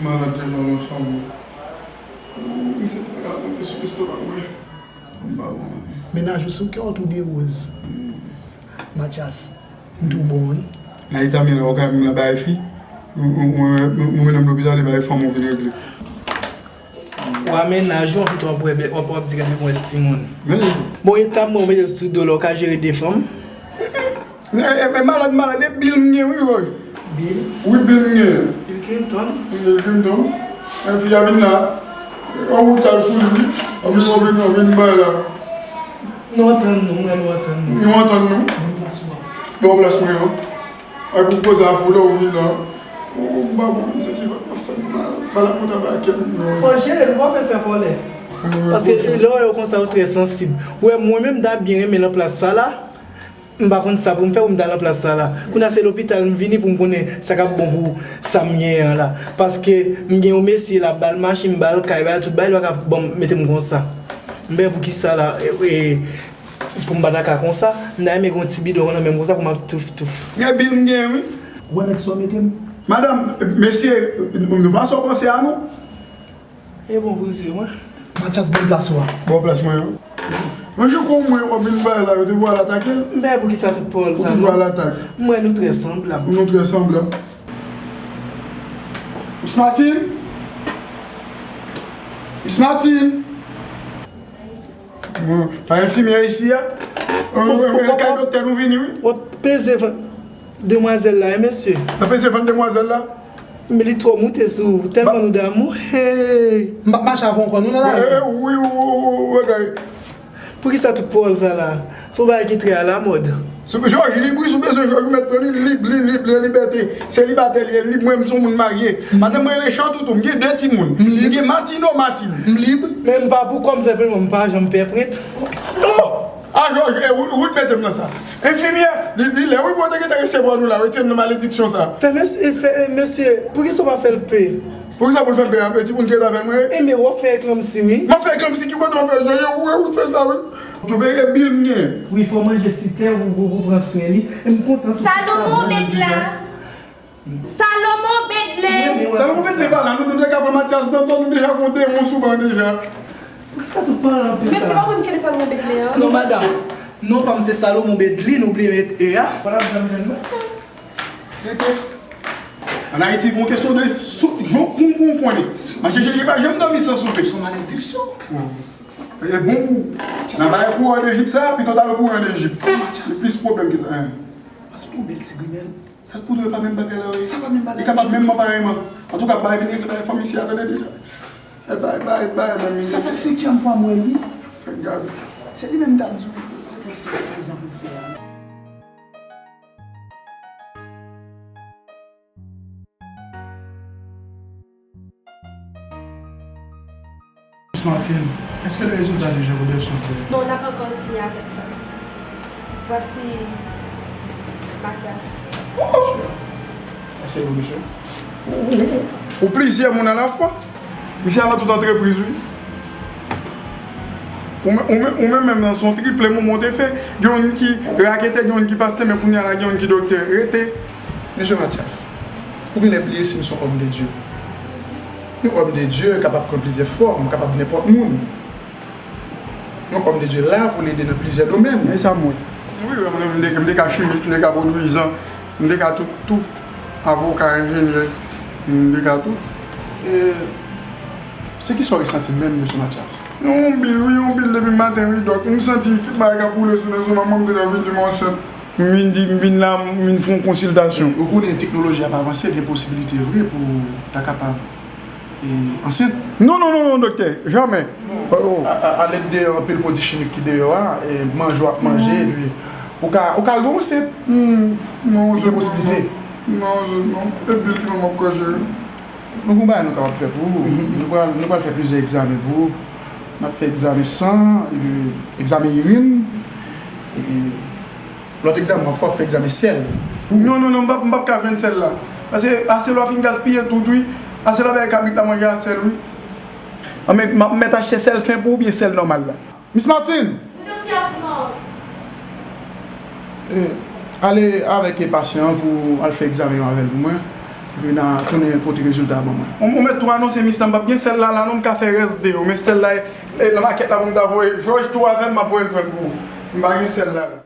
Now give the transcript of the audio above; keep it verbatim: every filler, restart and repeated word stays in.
Malad de jan lòt fanm. M santi bagay la monte sou lestomak mwen. M pa bon. Mennaj ou sou kè w tou de woz. Matyas, m tou bon, wi. Nan eta m ye la, ou ka menm nan bay fi. Ou, ou, ou, ou mennen m lopital, e bay fanm ou vin regle. Ou a mennaj ou, anpi tou w ap wè, w ap, w ap di gade mwen timoun. Men. Bon, eta m mwen, ou mete l sou do la, ou ka jere de fanm. E, e, e malad, malad, e Bill m gen, wi, Jòj. Bill? Wi, Bill m gen. Bill Clinton? Bill Clinton. Enpi a vin la. An wout al sou li, wi. An vin, an vin, an vin bay la. Nou antann nou, mwen, nou antann nou. Nou antann nou. Bon plas ou an. Bon plas mwen an. Ay pou koze a foule ou vin la. Ou m pa bon, m santi vant mwen fè m mal. Malad mwen ta bay kè m. Fò jere l, ou pa fè l fè kòlè. Paske lè w wè yo konsa, yo trè sansib. Ou wè, mwen menm, m ta byen renmen nan plas sa la. M pa konn sa pou m fè pou m ta nan plas sa la. Kounye a se lopital m vini pou m konnen sa k ap bon pou sa m genyen an la. Paske m gen yon mesye la, ba l machin, ba l kay, ba l tout bagay, li pa ka ban m, mete m konsa. M pa wè poukisa la, e, e, pou m pa ta ka konsa. M ta renmen gen yon ti bidon nan men m konsa pou m ap touf, touf. Gen bil m gen, wi. Ou wè nèg sa w mete m? Madanm, mesye, nou pa sa w panse a nou? E bon pou zye mwen. Matyas, ban m plas ou a. Bon plas mwen an. Yon jou kon mwen, w ap vin bay la, yo te vwa l atake l. M pa wè poukisa tout pawòl sa non. Ou te vwa l atak. M wè nou trè sanblab. Nou trè sanblab. Miss Martine! Miss Martine! Bon, pa enfimyè isi a? Ou, ou, ou, ou, kay doktè nou vini, wi. W ap peze vant demwazèl la, wi, mesye. W ap peze vant demwazèl la? Men li twò moute sou ou, tèlman nou damou. Hey! M ap mache avè w ankò, nou nan lari. Eh, eh, wi, wi, wi, wi, wi, bagay. Poukisa tout pawòl sa la? Se yon bagay ki trè alamòd. Jòj lib, wi, si w bezwen Jòj, ou mèt pran li lib, li lib, li an libète. Selibatè li ye, lib, mwen, m se yon moun marye. Madanm mwen rele Chantoutou, m gen de timoun. M gen Matino, Matin. M lib. Men m pa pou kò m senpleman, m pa janm pè prent. Oh! A Jòj, e, ou, ou t mete m nan sa. Enfimyè, li, li lè wi pou yo te gentan resevwa nou la, retire m nan malediksyon sa. Fè mesye, fè, e, mesye, poukisa w pa fè l pe? Poukisa pou l fè l pe a? E timoun ki ret avè l mwen ye? E men w ap fè eklanmsi wi. M ap fè eklanmsi ki kote m ap fè? Jòj, ou, ou, ou t fè sa wi. Djoube e bil m gen. Wi, fò w manje ti tè, ou, ou, ou pran swen li. E m kontan tou. Salomon Bedla. Salomon Bedlin. Salomon Bedlin pa la, nou, nou te ka pran Matyas Danton, nou deja gon demon sou ban deja. Poukisa tout paran an fè sa? Mesye, pa konn kile Salomon Bedlin an? Non, madanm. Non pa m se Salomon Bedlin, ou bliye met E a. Fò n ap janm jwenn mwen. Rete. Ann Ayiti, gon kesyon de sou, gon, gon, gon konnen. Manje jeje pa janm dòmi san soupe. Se yon malediksyon. E bon pou ou. Nan bagay kouran Dejip sa, pito w t al kouran Dejip. Li plis pwoblèm ke sa. Paske w bèl ti grimèl. Sa k pou nou e pa menm bagay la wi. Sa pa menm bagay. Li kapab menm man parèyman. Antouka, bay vin regle bagay fanmi isi a tande deja. E bay, bay, bay, menm. Sa fè senkyèm fwa m wè l wi. Fè gade. Se li menm m t ap di w, se pou sèz, sèz an pou l fè a. Miss Martine, èske le résultat de Jean-Robert sont prêts? Non, n ap ankò fini avèk sa. Voici Mathias. Ase bon, mesye. Ou, ou, ou, ou plizyè moun alafwa. Misye al nan tout antrepriz, wi. Ou men-, ou men-, ou menm menm nan, se yon triple moman w te fè. Gen youn ki raketè, gen youn ki pastè, men kounye a la, gen youn ki doktè. Rete. Mesye Mathias, ou genlè bliye si m se yon òm de Dye. Yon òm de Dye kapab pran plizyè fòm, kapab nenpòt moun. Yon òm de Dye la pou l ede nan plizyè domèn. E sa m wè. Wi, wi, mwen, m te, m te ka chimis, m te ka vodwizan, m te ka tout, tout. Avoka, enjenyè, m te ka tout. E, se kisa w resanti menm, mesye Mathias? Yon bil, wi, yon bil depi maten, wi, dòk. M santi bagay k ap woule sou lestomak mwen, m te ka vin di m ansent. M vin di, m vin la, m vin fè yon konsiltasyon. Ou konnen teknoloji ap avanse, gen posibilite vre pou w ta kapab e, ansent? Non, non, non, non, doktè, jamè. Oh, oh. A, a, a lèd de anpil pwodui chimik ki deyò a, e, manje w ap manje, epi ou ka, ou ka rive ansent. Hmm, non, gen posiblite. Non, non, non. E bil ki fè m ap krache. Nou gon bagay nou kapab fè pou ou. Nou pral, nou pral fè plizyè egzamen pou ou. N ap fè egzamen san, epi egzamen irin, epi Lòt egzamen w ap fè, w ap fè egzamen sèl. Non, non, non, m p ap, m p ap ka jwenn sèl la. Paske asèl w ap fin gaspiye tout, wi. Asèl w ap bay kabrit la manje a sèl, wi. An, men, m ap mèt achte sèl fen pou ou oubyen sèl nòmal la? Miss Martine! Wi, doktè Armand. E, ale avèk e pasyan an pou al fè egzamen yo avè l pou mwen. Vin a tounen pote rezilta ban mwen. Ou, ou mèt tou anonse, Mista, m p ap gen sèl la la non, m ka fè rès de yo, men sèl la, e, nan makèt la pou m ta voye, jòj tou avè m, m ap voye l pran pou ou. M pa gen sèl la.